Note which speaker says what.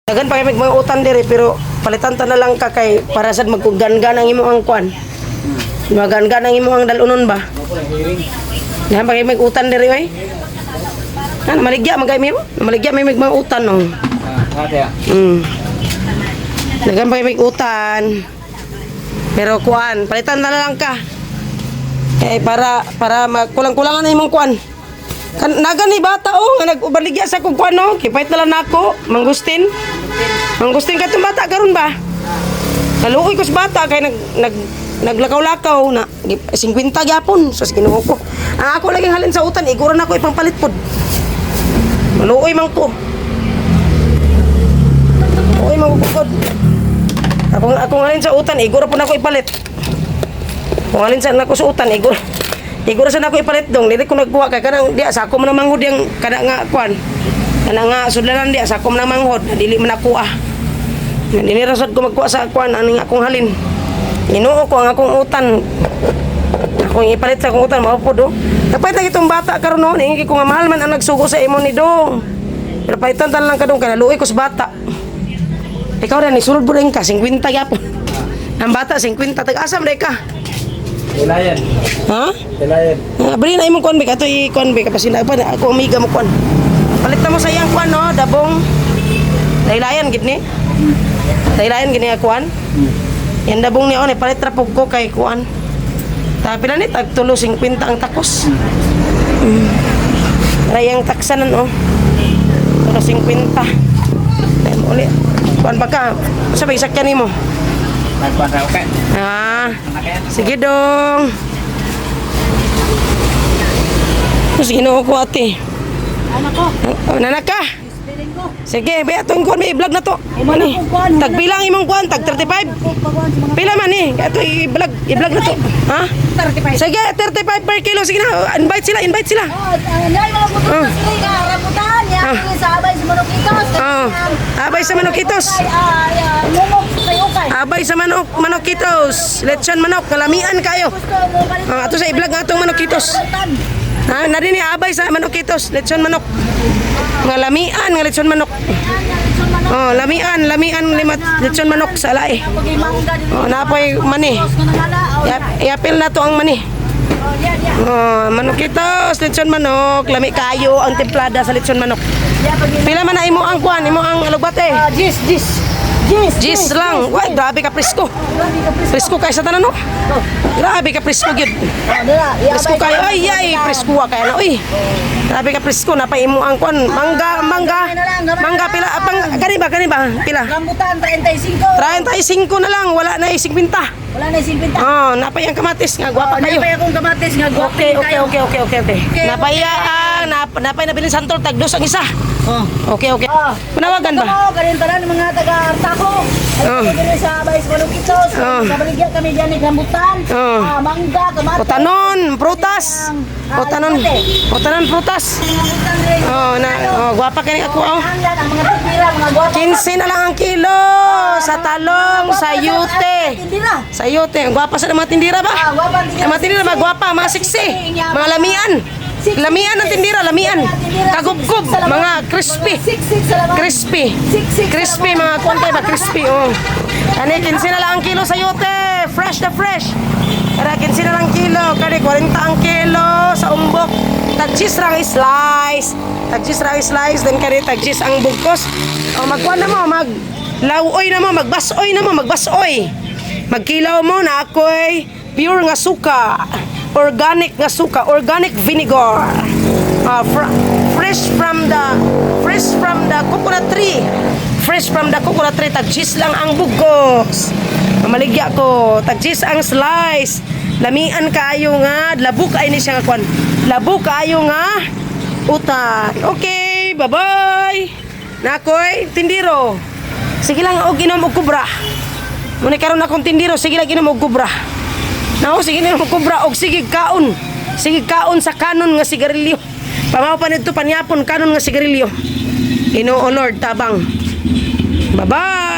Speaker 1: Dagan pa kay mga utan dire, pero palitan ta na lang ka kay para sad magkugan-gan ang imong ang kwan. Magan-gan ang imong ang dalunon ba? Dagan pa kay mag utan dire oy. Ano maligya man kay mo? Maligya may mga utan no.
Speaker 2: Ah, ate ah.
Speaker 1: Dagan pa kay mag utan. Pero kuan, palitan na lang ka. Eh para para magkulang-kulangan na imong kuan. Kan naga ni bata oh nga nag-ubaligya sa kog kuan no. Kipait na lang nako, mangustin. Mangustin ka tong bata karon ba? Naluoy ko sa bata kay nag nag naglakaw-lakaw na 50 gyapon sa Ginoo ko. Ang ako laging halin sa utan, igura na ko ipangpalit pod. Maluoy man ko. Maluoy man ko pod. Akong akong halin sa utan, igura po na ako ipalit. Kung halin sa nako sa utan, igura. Igura sa nako ipalit dong. Dili ko nagkuha kay kanang diya sa ako man ang manghod yang kana nga kwan. Kana nga sudlanan diya sa ako man ang manghod, dili man ako ah. Dili ra sad ko magkuha sa kwan aning akong halin. Ginoo ko ang akong utan. Akong ipalit sa akong utan mao pod oh. Kapait na itong bata karon no, niingi ko nga mahal man ang nagsugo sa imo ni dong. Pero palitan ta lang ka dong kay naluoy ko sa bata. Ikaw rin, isulod mo rin ka, 50 gyapon. Ang bata, 50. Tag-asam rin ka.
Speaker 2: Tilayan.
Speaker 1: Ha?
Speaker 2: Tilayan.
Speaker 1: Ah, bali na imong kuan bik ato i kuan bik kapasila pa na ako amiga mo kuan. Palit na mo sa iyang kuan no, dabong. Daylayan gid ni. Daylayan gid ni ang kuan. Yan dabong niya on palit ra pug ko kay kuan. Ta pila ni tag tulo 50 ang takos. Rayang taksanan oh. Tulo 50. Dahil mo uli. Kuan ba ka? Sa ba isakyan nimo?
Speaker 2: Nagkuhan ra okay.
Speaker 1: Ah. Sige dong. Mas ginoo ko ate.
Speaker 3: Anak ko,
Speaker 1: Oh, nanak ka.
Speaker 3: piling ko.
Speaker 1: Sige, bay atong kuan may i-vlog na to. Mani. Tagpilang imong kuan, tag 35.
Speaker 3: Ako pagkuhan sa mga
Speaker 1: Pila man ni? Ato i-vlog, i-vlog na to. Ha?
Speaker 3: 35.
Speaker 1: Sige, 35 per kilo. Sige na, invite sila, invite sila.
Speaker 3: Oh, nay mga butot sila nga rambutan ya sa abay sa Manukitos.
Speaker 1: Ah. Abay sa Manukitos.
Speaker 3: Ay, mumok kay ukay.
Speaker 1: Abay sa manok, manokitos. Lechon manok, kalamian kayo.
Speaker 3: Gusto mo palit.
Speaker 1: Ah, ato sa i-vlog nga atong manokitos.
Speaker 3: Rambutan.
Speaker 1: Ha, na din abay sa manokitos, lechon manok. Nga lamian nga lechon manok.
Speaker 3: Lechon manok.
Speaker 1: Oh, lamian, lamian lima lechon manok sa lae.
Speaker 3: Pagimangga dito.
Speaker 1: Oh, napoy mani.
Speaker 3: Nga nangala. Oh,
Speaker 1: Iapil na to ang mani.
Speaker 3: oh, diya diya.
Speaker 1: Oh, manokitos, lechon manok, lami kayo ang templada sa lechon manok.
Speaker 3: Diya pag
Speaker 1: Pila man na imo ang kuan, imo ang alugbate?
Speaker 3: Ah, jis, jis. Jis.
Speaker 1: Jis lang. Why, grabe ka presko.
Speaker 3: Grabe ka presko.
Speaker 1: Presko kay sa tanan no. Grabe ka presko gyud.
Speaker 3: Oh, dira.
Speaker 1: Presko kayo. Ay, ay, presko ka kayo na. Uy. Grabe ka presko na pa imo ang kuan. Mangga, mangga. Mangga pila apang kani ba kani ba? Pila?
Speaker 3: Rambutan 35.
Speaker 1: 35 na lang, wala na 50.
Speaker 3: Wala na 50.
Speaker 1: Oh, napay ang kamatis nga gwapa kayo.
Speaker 3: Napay akong kamatis nga gwapa
Speaker 1: Okay.
Speaker 3: Okay,
Speaker 1: Napaya ang napay nabilin santol tag dos ang isa.
Speaker 3: Oh.
Speaker 1: Okay.
Speaker 3: Ah.
Speaker 1: Panawagan ba?
Speaker 3: Ito, kanin tanan mga taga-Artaco. Ay,
Speaker 1: Oh.
Speaker 3: diri sa Bays Manukitos.
Speaker 1: Oh.
Speaker 3: Sa baligya kami diyan ni rambutan.
Speaker 1: Oh.
Speaker 3: Ah, mangga, kamatis.
Speaker 1: Utanon, prutas. Utanon. Utanon prutas.
Speaker 3: Rambutan diri.
Speaker 1: Oh, na oh, gwapa kani ako oh.
Speaker 3: Ang yan, ang mga tindira, mga gwapa.
Speaker 1: 15 na lang ang kilo sa talong, sa yute.
Speaker 3: Tindira.
Speaker 1: Sa yute, gwapa sa mga tindira ba?
Speaker 3: Ah, gwapa ang tindira.
Speaker 1: Ang mga tindira, mga gwapa, mga siksi, mga lamian. Lamian ang tindira, lamian. Kagubgob, mga crispy.
Speaker 3: Sik-sik sa laman.
Speaker 1: Crispy.
Speaker 3: Sik-sik sa
Speaker 1: Crispy,
Speaker 3: laman.
Speaker 1: mga kuntay ba? Crispy, oh. Kani, 15 na lang ang kilo sa yute. Fresh na fresh. Kaya 15 na lang kilo. Kani, 40 ang kilo sa umbok. Tag-cheese ra ang slice. Tag-cheese ra ang slice. Then kani, tag-cheese ang bugkos. O, magkuhan na mo, mag lauoy na mo, magbasoy na mo, magbasoy. Magkilaw mo na ako'y pure nga suka. Organic nga suka, organic vinegar. Ah, fresh from the coconut tree. Fresh from the coconut tree, tag cheese lang ang bugkos. Mamaligya ko, tag cheese ang slice. Lamian kaayo nga, labo kaayo ni siya nga kwan. Labo kaayo nga utan. Okay, bye-bye. Nakoy, tindiro. Sige lang og inom og kubra. Muna karon akong tindiro, sige lang inom og kubra. Nao, sige inom og kubra og sige kaon. Sige kaon sa kanon nga sigarilyo. Pamaw pa nito panyapon kanon nga sigarilyo. Ginoo Lord tabang. Bye-bye.